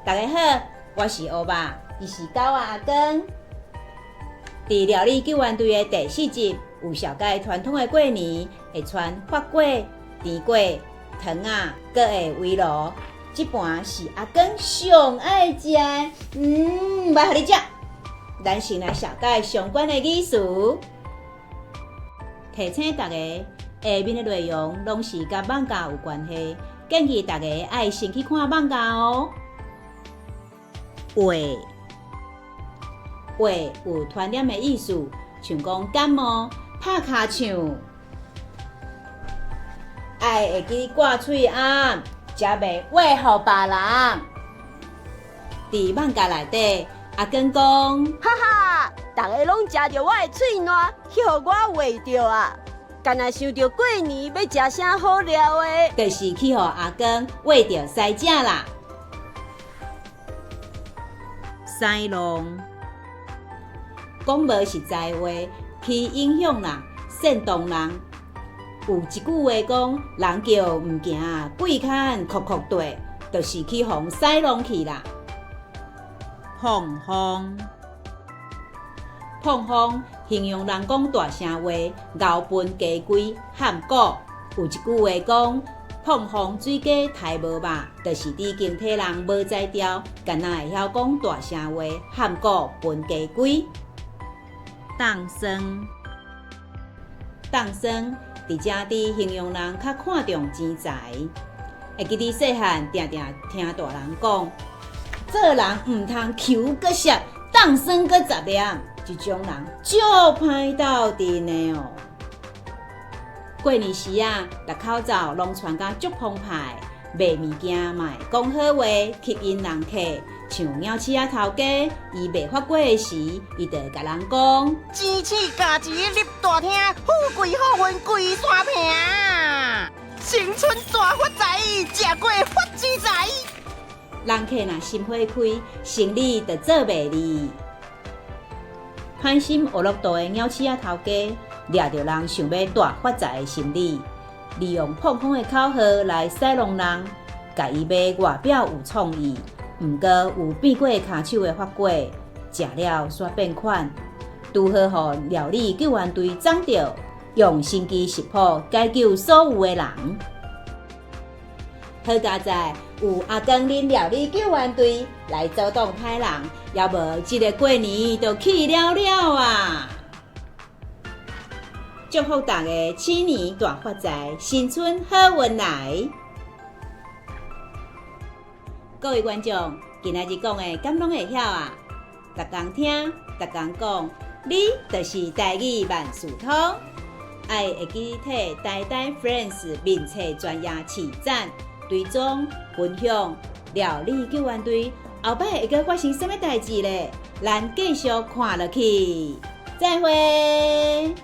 大家好，我是烏肉，伊是狗仔阿光。佇料理救援隊的第四集，有紹介傳統的過年會穿發粿、甜粿、糖仔，閣會圍爐。這盤是阿光上愛食的，我予你食。咱先來紹介相關的語詞。提醒大家，下面的內容攏是佮艋舺有關係，建議大家愛先去看艋舺哦。話話有傳染的意思，像講感冒、拍尻唱，愛會記掛喙罨，才袂話予別人。佇艋舺內底，阿光講：哈哈，逐家攏食著我的喙瀾，去予我話著啊！干焦想著過年欲食啥好料的，就是去予阿光話著師食啦。屎弄，講無實在話，去影響人、煽動人。有一句話講，人叫毋行，鬼牽哭哭綴，就是去予屎弄去啦。膨風，膨風形容人講大聲話，𠢕分家規譀古。有一句話講，膨風水雞刣無肉，就是指經體人無才調，干焦會曉講大聲話，譀古分家規。凍霜，凍霜，佇遮佇形容人較看重錢財。會記得細漢定定聽大人講，做人毋通窮閣澀，凍霜閣十年，這種人足歹鬥陣的哦。過年時啊，戴口罩攏穿甲足澎湃，賣物件嘛會講好話，吸引人客。像鳥鼠仔頭家，伊賣發粿的時，伊就會共人講：錢鼠咬錢入大廳，富貴好運規山坪。新春大發財，食粿發錢財。人客若心花開，生理就做袂利。歹心學樂道的鳥鼠仔頭家，掠著人想欲大發財的心理，利用膨風的口號來屎弄人，共伊賣外表有創意，毋過有變過跤手的發粿，食了煞變款，拄好予料理救援隊摠著，用神奇食譜解救所有的人。好佳哉，有阿光恁料理救援隊來阻擋歹人，猶無這个過年就去了了啊！祝福大家鼠年大發財，新春好運來！各位觀眾，今仔日講的敢攏會曉啊？逐工聽，逐工講，你就是台語萬事通。愛會記替台台 Friends 面冊專頁揤讚、追蹤、分享，料理救援隊後擺會閣發生啥物代誌咧？咱繼續看落去，再會。